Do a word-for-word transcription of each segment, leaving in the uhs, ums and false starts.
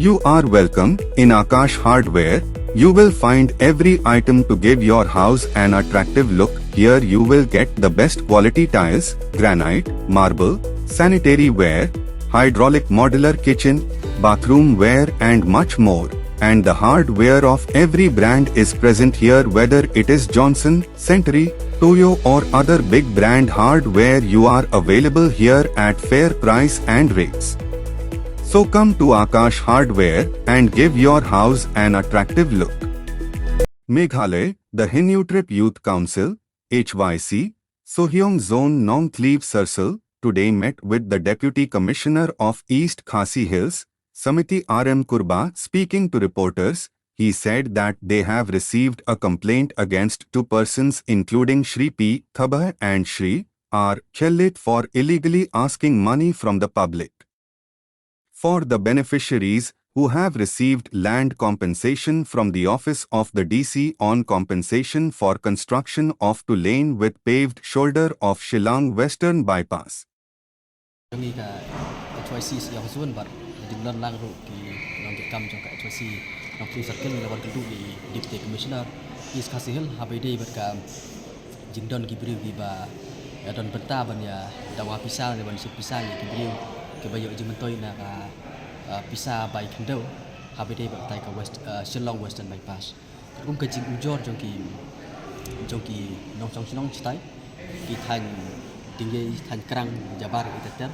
You are welcome. In Akash Hardware, you will find every item to give your house an attractive look. Here you will get the best quality tiles, granite, marble, sanitary ware, hydraulic modular kitchen, bathroom ware and much more. And the hardware of every brand is present here, whether it is Johnson, Sentry, Toyo or other big brand hardware, you are available here at fair price and rates. So come to Akash Hardware and give your house an attractive look. Meghalaya, the Hynniewtrep Youth Council, H Y C, Sohiong Zone Nongtlieb Sarsal, today met with the Deputy Commissioner of East Khasi Hills, Samiti R M Kurbah. Speaking to reporters, he said that they have received a complaint against two persons, including Shri P Thabah and Shri R Khellit, for illegally asking money from the public. For the beneficiaries who have received land compensation from the office of the D C on compensation for construction of two lane with paved shoulder of Shillong Western Bypass. Ngi ka H Y C Sohiong Zone bad ka jingdon lang ruh ki nongtrei kam jong ka H Y C Nongtlieb Circle ngi la wan kynduh ïa i Deputy Commissioner East Khasi Hills haba ïadei bad ka jingdon ki briew kiba ïa don bynta ban ïa dawa pisa ne ban shim pisa ïa ki briew kiba ïoh jingmyntoi na ka, uh, pisa bai khyndew haba ïadei bad tai ka West, uh, Shillong Western Bypass. Katkum ka jingujor jong ki, jong ki nongshong shnong shatai, ki thaiñ Dingei, thaiñ Krang, Jabar, ki ter ter.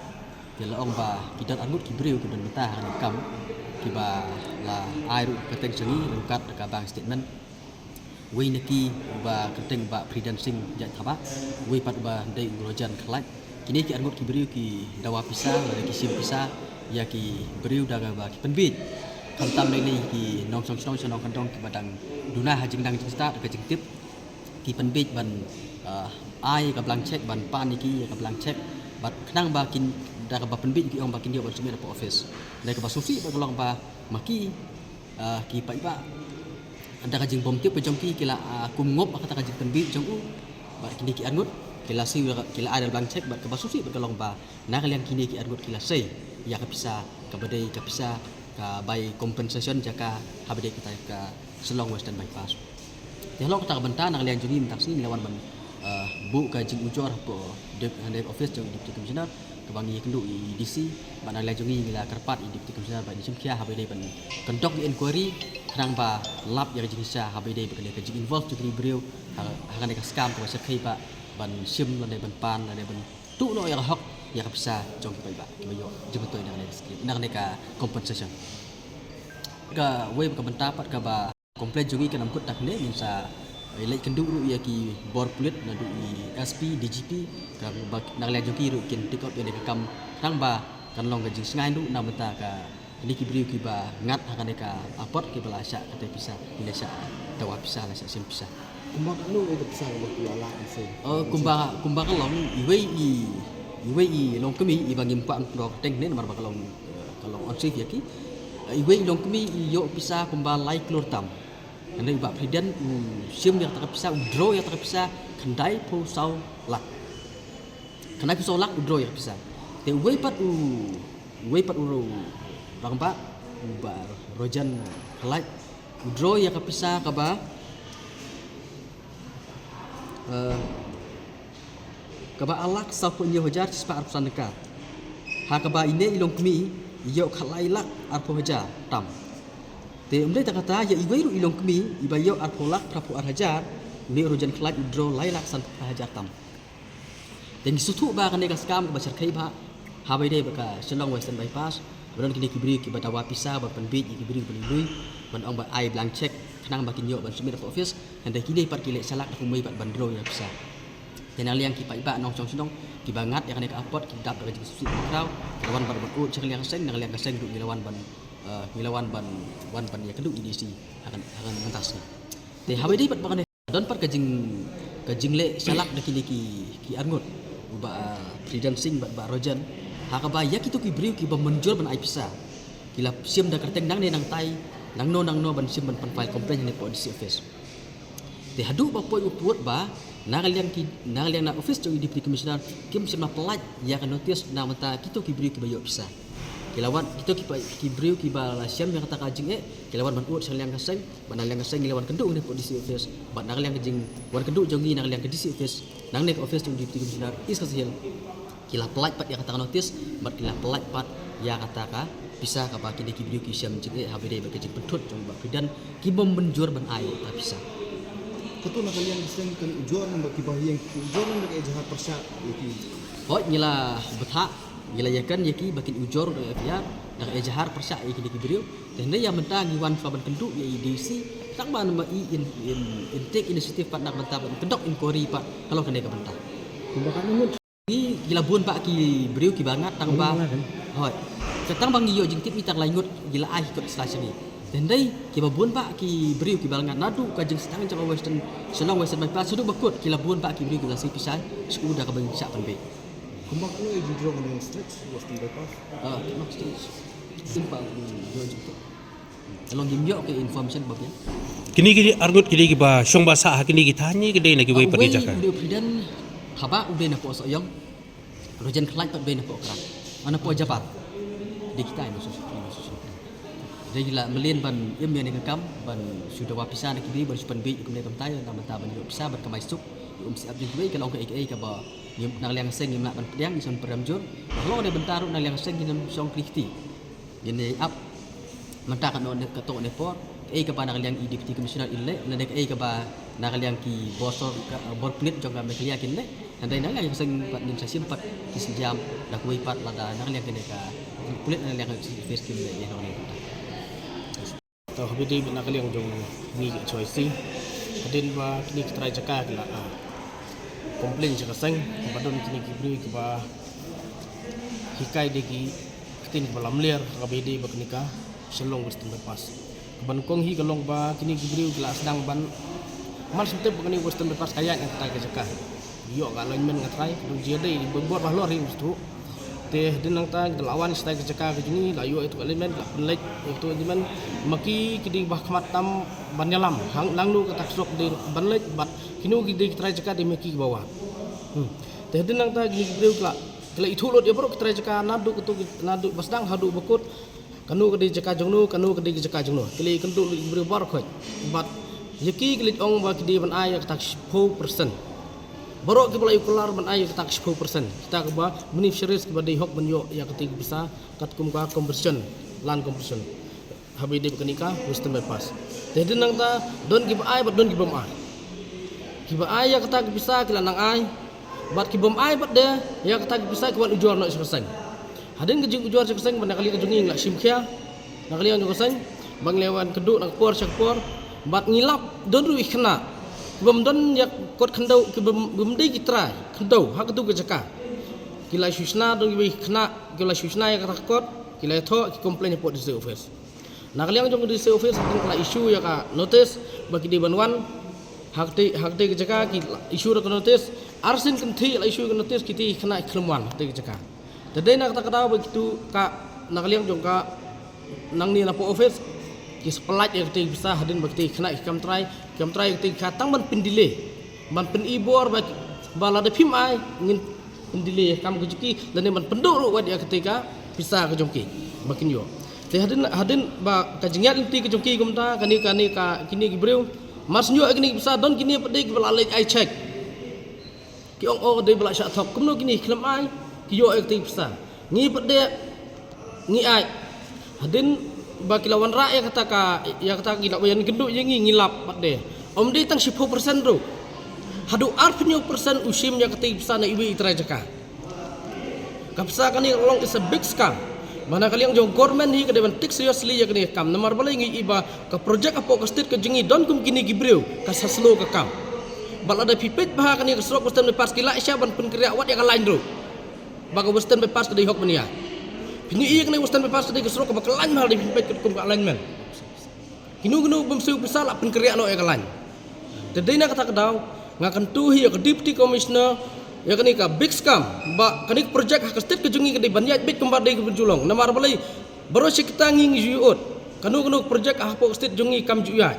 Ki la ong ba ki don arngut ki briew ki don bynta ha kane ka kam kiba la ai ruh ka kyrteng sha ngi ryngkat ka bank statement. Wei na ki uba kyrteng Bah Pridan Singh Jait Thabah, wei pat uba dei u Rojan Khlait. Kine ki arngut ki briew ki dawa pisa lane ki shim pisa ïa ki briew da kaba ki pynbiej. Khamtam lei lei ki nongshong shnong sha nongkyndong kiba dang duna ha jingnang jingstad da ka jingtip, ki pynbiej ban, ah, ai ka blank check, ban pan ïa ki ïa ka blank check bad khnang ba kin, da kaba pynbiej ki ong ba kin ïoh ban submit hapoh office. Dei kaba sngewsih bad ka long ba ma ki, ah, ki paidbah da ka jingbymtip ka jong ki ki la, ah, kum ngop ha kata ka jingpynbiej jong u. Bad kine ki arngut ki la siew, ki la ai da blank check bad kaba sngewsih bad ka long ba na ka liang kine ki arngut ki la sei ïa ka pisa kaba dei ka pisa ka bai compensation jaka haba dei kata ka Shillong Western Bypass. Te halor kata ka bynta na ka liang jong ngi mynta ka sngi ngi la wan ban, eh, buh ka jingujor hapoh dep, eh, office jong i Deputy Commissioner kaba ngi ïakynduh i D C bad na ka liang jong ngi ngi la kyrpad i Deputy Commissioner ba in shim khia haba ïadei ban conduct inquiry khnang ba lap ïa ka jingshisha haba ïadei bad ka jinginvolve jong kine ki briew ha, ha kane ka scam kaba shyrkhei ba ban shim lane ban pan lane ban tuh noh ïa ka hok ïa ka pisa jong ki paidbah kiba ïoh jingmyntoi na kane ka skim, na kane ka compensation. Kawei ka bynta pat kaba complain jong ngi kan ym kut tang ne, ngin sa, eh, leit kynduh ruh ïa ki bor pulit naduh i S P, D G P, kaba na ka liang jong ki ruh kin take up ïa kane ka kam khnang ba kan long ka jingsngew ruh na bynta ka kine ki briew kiba ngat ha kane ka apot kiba la shah kata pisa, ki la shah dawa pisa, la shah shim pisa. Kumba katno ka pisa kaba ki la lah ban save? Oh, kumba, kumba ka long iwei i, iwei i longkmie iba ngim kwah ban pyndonkam kyrteng ne namar ba ka long, eh, ka long unsafe ïa ki. Eh, iwei i longkmie i ïoh pisa kumba lai klur tam. Hynrei i Bah President u shim ïa kata ka pisa, u draw ïa kata ka pisa khyndai phew saw lak. Khyndai phew saw lak u draw ïa ka pisa. Te uwei pat u, uwei pat u rangbah, u Bah Rojan Khlait, u draw ïa ka pisa kaba, eh, kaba ar lak saw phew hynñiew hajar shispah arphew san tyngka. Ha kaba ine i longkmie i ïoh khatlai lak arphew hajar tam. Te ym dei tang kata, ïa iwei ruh i longkmie iba ïoh arphew lak phraphew ar hajar, une u Rojan Khlait u draw lai lak sanphew phra hajar tam. Te ngi sngewthuh ba kane ka scam kaba shyrkhei bha haba ïadei bad ka Shillong Western Bypass, ba don kine ki briew kiba dawa pisa ban pynbiej ïa ki briew ban lui, ban ong ba ai blank cheque khnang ba kin ïoh ban submit hapoh office, hynrei kine pat ki leit shalak da kumwei pat ban draw ïa ka pisa. Te na ka liang ki paidbah nongshong shnong kiba ngat ïa kane ka apot ki dap da ka jingsngewsih khraw, ki la wan ban, ban ud sha ka liang ka seng, na ka liang ka seng ruh ngi la wan ban, eh, ngi la wan ban, wan ban ïakynduh ïa i D C ha kan, ha kan mynta sngi. Te haba ïadei bad ba kane don pat ka jing, ka jingleh shalak da kine ki, ki arngut, u Bah, eh, Pridan Singh bad Bah Rojan, ha kaba ïa kito ki briew kiba mynjur ban ai pisa ki la shim da ka kyrteng nangne nangtai, nangno nangno ban shim ban pynfile complaint hangne hapoh D C office. Te haduh ba poi u pud ba na ka liang ki, na ka liang na office jong i Deputy Commissioner kim shym la pyllait ïa ka notice na ka bynta kito ki briew kiba ïoh pisa. Ki la wan kito ki, ki briew kiba la shem ïa kata ka jingeh, ki la wan ban ud sha liang ka seng, bad na liang ka seng ki la wan kynduh ne pdeng D C office, bad na liang ka jingwan kynduh jong ngi na liang ka D C office, nangne ka office jong Deputy Commissioner East Khasi Hills, ki la pyllait pat ïa kata ka notice, bad ki la pyllait pat ïa kata ka pisa kaba kine ki briew ki shem jingeh, haba ïadei bad ka jingpynthut jong Bah Pridan, ki bym mynjur ban ai ïa kata ka pisa. Kato na ka liang ka seng kan ujor ne ba kiba ïeng ujor ne ba ka ejahar pyrshah ïa ki. Hooid, ngi la bthah, ngi la ïakren ïa ki ba kin ujor da ka F I R, da ka ejahar pyrshah ïa kine ki briew. Te hynrei ïa mynta ngi wan shuwa ban kynduh ïa i D C, tang ba namar i in, in, in take initiative pat na ka bynta ban conduct inquiry pat halor kane ka bynta. Kumba ka ngut. Ngi, ngi la bun bah ki briew kiba ngat tang ba. Hooid. Te tang ba ngi ïoh jingtip ngi tang lai ngut ngi la ai kot sla sha ngi. Te hynrei kiba bun bah ki briew kiba ngat naduh ka jingsdang jong ka Western, Shillong Western Bypass, shaduh ba kut ki la bun bah ki briew kiba la siew pisa sha u da kaba ngi shah pynbeit. Kumba ka ngut i jingjrong ne stretch Western Bypass. Ah, simple, ïoh jingtip. Ka long ngim ïoh ka information ba biang. Kine ki arngut ki dei kiba shong ba sah ha kine ki thaiñ ne ki dei na kiwei pat ki jaka? Uwei u dei u president, haba u dei na poh Sohiong, Rajen Khlaiñ pat u dei na poh Krang. Ana poh Jabar. Dei kita ïa u social, ïa u social. Dei la mlien ban im ïa kane ka kam, ban shu dawa pisa na ki briew, ban shu pynbeit ïa kumne kumtai, na bynta ban ïoh pisa, ban kamai suk ïa u MCF jong kiwei, ka long kaei kaei kaba ngim, na liang seng ngim lah ban pdiang, ngim shym pyrshah jur. Halor kane bynta ruh na liang seng ngim shong kri kti. Ngin ïa ap mynta katno ne, katno ne por, kaei kaba na ka liang i Deputy Commissioner in leh, lane kaei kaba na ka liang ki bor sor, ka, bor pulit jong ka Meghalaya kin leh. Hynrei na ka liang ka seng pat ngin sa shim pat ki sienjam da kawei pat lada na ka liang kane ka pulit, na ka liang ka Civil Affairs kin leh ïa kane. To, haba ïadei bad na ka liang jong ngi ka H Y C, hadien ba kine ki trai jaka ki la, ah, complain sha ka seng ba don kine ki briew kiba hikai da ki ktien kiba lamler, haba ïadei bad kane ka Shillong Western Bypass. Kaba nyngkong hi ka long ba kine ki briew ki la sdang ban, man shu tip ba kane Western Bypass ka ïaid na kata ka jaka. Ïoh ka alignment nga trai, ka dang jia dei, ba bor ba halor hi u stru. Te hadien nangta, ki la wan shatai ka jaka ka jong ngi, la ïoh ïa tu ka alignment, la pynleit ïa tu ka alignment. Ma ki ki dei ba khmat tam ban ïalam, hang nangno kata ka surok dei ban leit, bad kino ki dei ki trai jaka dei ma ki kiba wan. Hmm. Te hadien nangta, kine ki briew ki la, ki la ithuh lut ïa baroh ki trai jaka, naduh katu ki, naduh ba sdang haduh ba kut. Kano ka dei jaka jong no, kano ka dei ka jaka jong no. Ki la ïakynduh lut ïa ki briew baroh khoit. Bad ïa ki ki la ong ba ki dei ban ai ïa kata ka shiphew percent. Baroh kiba la ïoh kular ban ai ïa kata ka shiphew percent. Kita kiba beneficiaries kiba dei hok ban ïoh ïa kata ka pisa katkum ka compensation, land compensation. Haba ïadei bad kane ka Western Bypass. Te hadien nangta don kiba ai bad don kiba bym ai. Kiba ai ïa kata ka pisa ki la nang ai. Bad ki bym ai pat de, ïa kata ka pisa ki wan ujor noh sha ka seng. Hadien ka jingujor sha ka seng, bad na ka liang jong ngi ngi la shim khia, na ka liang jong ka seng, ba ngi la wan kynduh na ka por sha ka por, bad ngi lap, don ruh ki khynnah, ki bym don ïa kot khyndew, ki bym, bym dei ki trai khyndew ha katu ka jaka. Ki la shu shna, don kiwei ki khynnah ki la shu shna ïa kata ka kot, ki la ïathoh, ki complain hapoh D C office. Na ka liang jong ka D C office, hadien ka la issue ïa ka notice ba ki dei ban wan ha katei, ha katei ka jaka, ki la issue ïa ka notice. Arsien kynthih la issue ïa ka notice, kitei ki khynnah ki khlem wan ha katei ka jaka. Te dei na kata ka daw ba kitu ka, na ka liang jong ka, nangne na poh office, ki sa pyllait ïa katei ka pisa, hadien ba kitei ki khynnah ki kam trai, ki kam trai ïa katei ka tang ban pyndelay, ban pyni bor ba, ba lada phim ai, ngin pyndelay ïa ka kam ka jong ki, lane ban pynduh ruh wat ïa katei ka pisa ka jong ki ba kin ïoh. Te hadien, hadien ba ka jingïaid lynti ka jong ki kumta, kane, kane ka, kine ki briew, mar shu ïoh ïa kine ki pisa, don kine pat de kiba la leit ai check. Ki ong, oh, dei ba la shah thok, kumno kine khlem ai, ki ïoh ïa katei ka pisa. Ngi pat de ngi ai. Hadien ba ki la wanrah ïa kata ka, ïa kata ki la wan kynduh ïa ngi, ngi lap pat de. Ym dei tang shiphew percent ruh. Haduh arphew percent u shim ïa katei ka pisa na iwei i trai jaka. Ka pisa kane ka long is a big scam. Ba na ka liang jong government hi ka dei ban take seriously ïa kane ka kam. Namar balei ngi i ba ka project hapoh ka state ka jong ngi don kum kine ki briew ka sa slow ka kam. Bad lada phi peit bha kane ka surok Western Bypass ki la ïa shah ban pynkynriah wat ïa ka line ruh. Ba ka Western Bypass ka dei hok ban ïaid. Phi ïohi ïa kane Western Bypass ka dei ka surok kaba khlaiñ bha lada phi peit katkum ka alignment. Kino kino bym siew pisa la pynkynriah noh ïa ka line. Te dei na kata ka daw nga kyntu hi ïa ka Deputy Commissioner ïa kane ka big scam ba kane ka project ha ka state ka jong ngi ka dei ban ïaid beit kumba dei kaba ju long. Namar balei baroh shi katta ngi ngi ju ïoh. Kano kano ka project hapoh ka state jong ngi kam ju ïaid.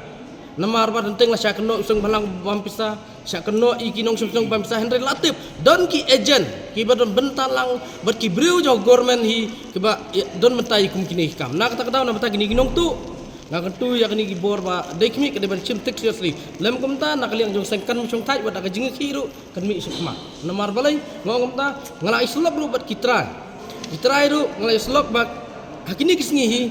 Namar ba teng teng la shah kynnoh u seng bhalang bam pisa, shah kynnoh i ki nongshong shnong bam pisa, hynrei la tip don ki agent kiba don bynta lang bad ki briew jong government hi kiba don bynta i kum kine ki kam. Na kata ka daw, na bynta kine ki nongtuh, nga kyntu ïa kine ki bor ba dei khmih ka dei ban shim thik seriously. Lem kumta na ka liang jong seng kan shong thait wat da ka jingïakhih ruh kan mih shakhmat. Namar balei nga ong kumta? Nga la ïasyllok ruh bad ki trai. Ki trai ruh nga la ïasyllok bad ha kine ki sngi hi,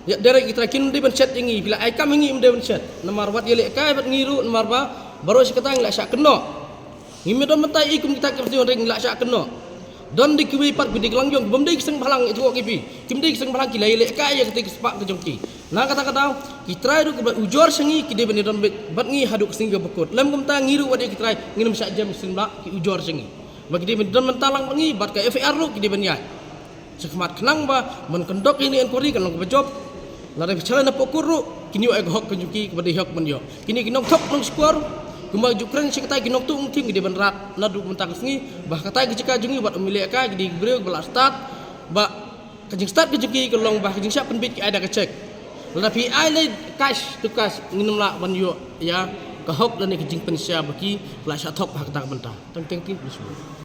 ïa, direct ki trai kin dei ban shet ïa ngi, phi la ai kam ïa ngi, ym dei ban shet. Namar wat ïalehkai bad ngi ruh namar ba baroh shi katta ngi la shah kynnoh. Ngim don bynta i kum kita ki pasyong ring, ngi la shah kynnoh. Don dei kiwei pat ki dei ki lang jong, bym dei ki seng bhalang, i tuh ki phi, kim dei ki seng bhalang, ki la ïalehkai ïa kita ki spah ka jong ki. Na kata ka daw ki trai ruh kiba ujor sha ngi ki dei ban ïadon bad ngi haduh ka sngi kaba kut. Lem kumta ngi ruh wat ïa ki trai ngin ym shah jem shisien ba ki ujor sha ngi. Ba ki dei ban don bynta lang bad ngi, bad ka F I R ruh ki dei ban ïaid shakhmat khnang ba man kyndok ïa kane inquiry kan long kaba jop. Lada phi challenge na pokut ruh kin ïoh ïa ka hok ka jong ki kaba dei hok ban ïoh. Kine ki nongthok nongshukor kumba ju kren shi katta, ki nongtuh nongthim ki dei ban rat naduh mynta ka sngi ba ha katai ka jaka jong ngi wat ym ïalehkai, ki dei ki briew ba la stad ba ka jingstad ka jong ki ka long ba ka jingshah pynbit ki ai da ka cheque. Lada phi ai lei cash to cash ngin ym lah ban ïoh ïa ka hok lane ka jingpynshai ba ki la shah thok ha kata ka bynta. Tang teng teng pynshai.